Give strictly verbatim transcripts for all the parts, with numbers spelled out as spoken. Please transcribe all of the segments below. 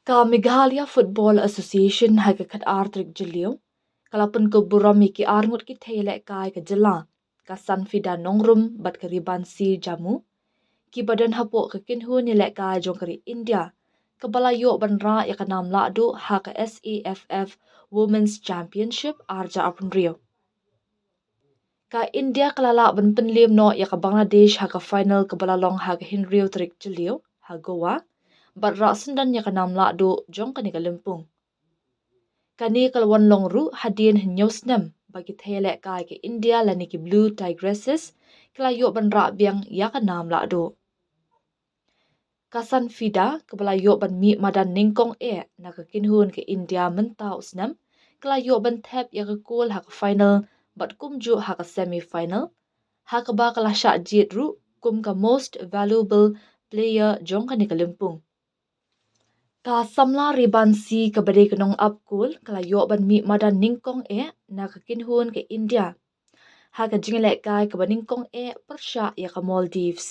Ka Meghalaya Football Association ha ka khatar tarik Jylliew ka la pynkup burom ïa ki arngut ki thei ïalehkai ka jylla, ka Sanfida Nongrum bad ka Ribansi Jamu, kiba don hapoh ka kynhun ïalehkai jong ka ri India, kaba la ïoh ban rah ïa ka nam lahduh ha ka SAFF Women's Championship arhajar arphew hynriew. Ka India ka la lah ban pynliem noh ïa ka Bangladesh ha ka final kaba la long ha ka hynriew tarik Jylliew ha Goa, bad rah syndon ïa ka nam lahduh jong kane ka lympung. Kane ka la wan long ruh hadien hynñiew snem ba ki thei ïalehkai ka India lane ki Blue Tigresses ki la ïoh ban rah biang ïa ka nam lahduh. Ka Sanfida, kaba la ïoh ban mih madan nyngkong eh na ka kynhun ka India mynta u snem, ka la ïoh ban thep ïa ka kol ha ka final bad kumjuh ha ka semi final, ha kaba ka la shah jied ruh kum ka Most Valuable Player jong kane ka lympung. Ka samla Ribansi, kaba dei ka nongap kol, ka la ïoh ban mih madan nyngkong eh na ka kynhun ka India ha ka jingïalehkai kaba nyngkong eh pyrshah ïa ka Maldives.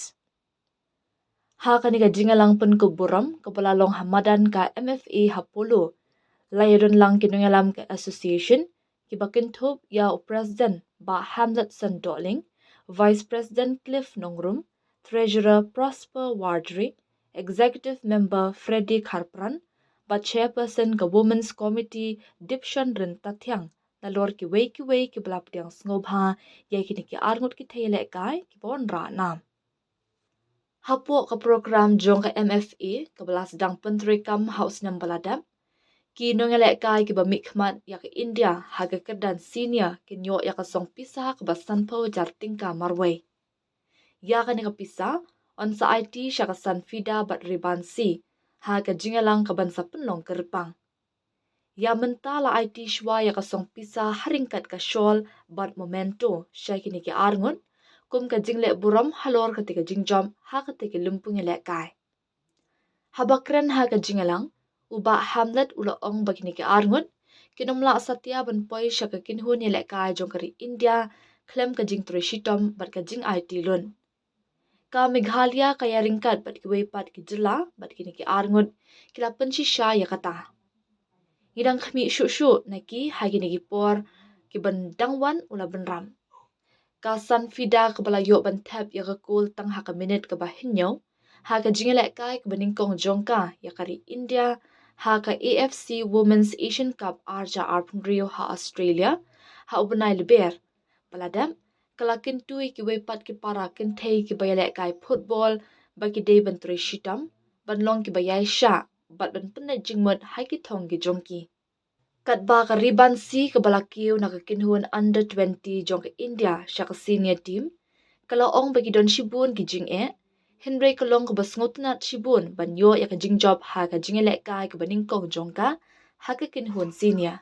Ha kane ka jingïalang pynkup burom kaba la long ha madan ka MFA ha Polo, la ïadon lang ki nongïalam ka association, kiba kynthup ïa u President Bah Hamletson Dohling, Vice President Cliff Nongrum, Treasurer Prosper Wardri, Executive Member Freddy Kharpran, bad Chairperson ka Women's Committee Dipshon Ryntathiang, nalor kiwei kiwei kiba la pdiang sngewbha ïa kine ki arngut ki thei ïalehkai kiba wanrah nam. Hapoh ka program jong ka MFA kaba la sdang pyntreikam ha u snem ba la dep, ki nongïalehkai kiba mihkhmat ïa ka India ha ka kyrdan senior kin ïoh ïa ka song pisa kaba sanphew hajar tyngka marwei. Ïa kane ka pisa yn sa aiti sha ka Sanfida bad Ribansi ha ka jingïalang kaban sa pynlong kyrpang. Ïa mynta la aiti shuwa ïa ka song pisa ha ryngkat ka shawl bad memento sha kine ki arngut, kum ka jingleh burom halor kata ka jingjop ha kata ka lympung ïalehkai. Haba kren ha ka jingïalang, u Bah Hamlet u la ong ba kine ki arngut kin ym lah satia ban poi sha ka kynhun ïalehkai jong ka ri India khlem ka jingtrei shitom bad ka jingaiti lut. Ka Meghalaya ka ïaryngkat bad kiwei pat ki jylla bad kine ki arngut ki la pynshisha ïa kata. Ngi dang khmih shuh shuh na ki ha kine ki por kiban dang wan u la bynrap. Ka Sanfida, kaba la ïoh ban thep ïa ka kol tang ha ka minit kaba hynñiew ha ka jingïalehkai kaba nyngkong jong ka ïa ka ri India ha ka AFC Women's Asian Cup arhajar arphew hynriew ha Australia ha u bnai Lber ba la dep, ka la kyntu ïa kiwei pat ki para kynthei kiba ïalehkai football ba ki dei ban trei shitom, ban long kiba ïaishah bad ban pynneh jingmut ha ki thong ki jong ki. Katba ka Ribansi, kaba la kiew na ka kynhun under twenty jong ka India sha ka senior team, ka la ong ba ki don shibun ki jingeh, hynrei ka long kaba sngewtynnat shibun ban ïoh ïa ka jingjop ha ka jingïalehkai kaba nyngkong jong ka ha ka kynhun senior.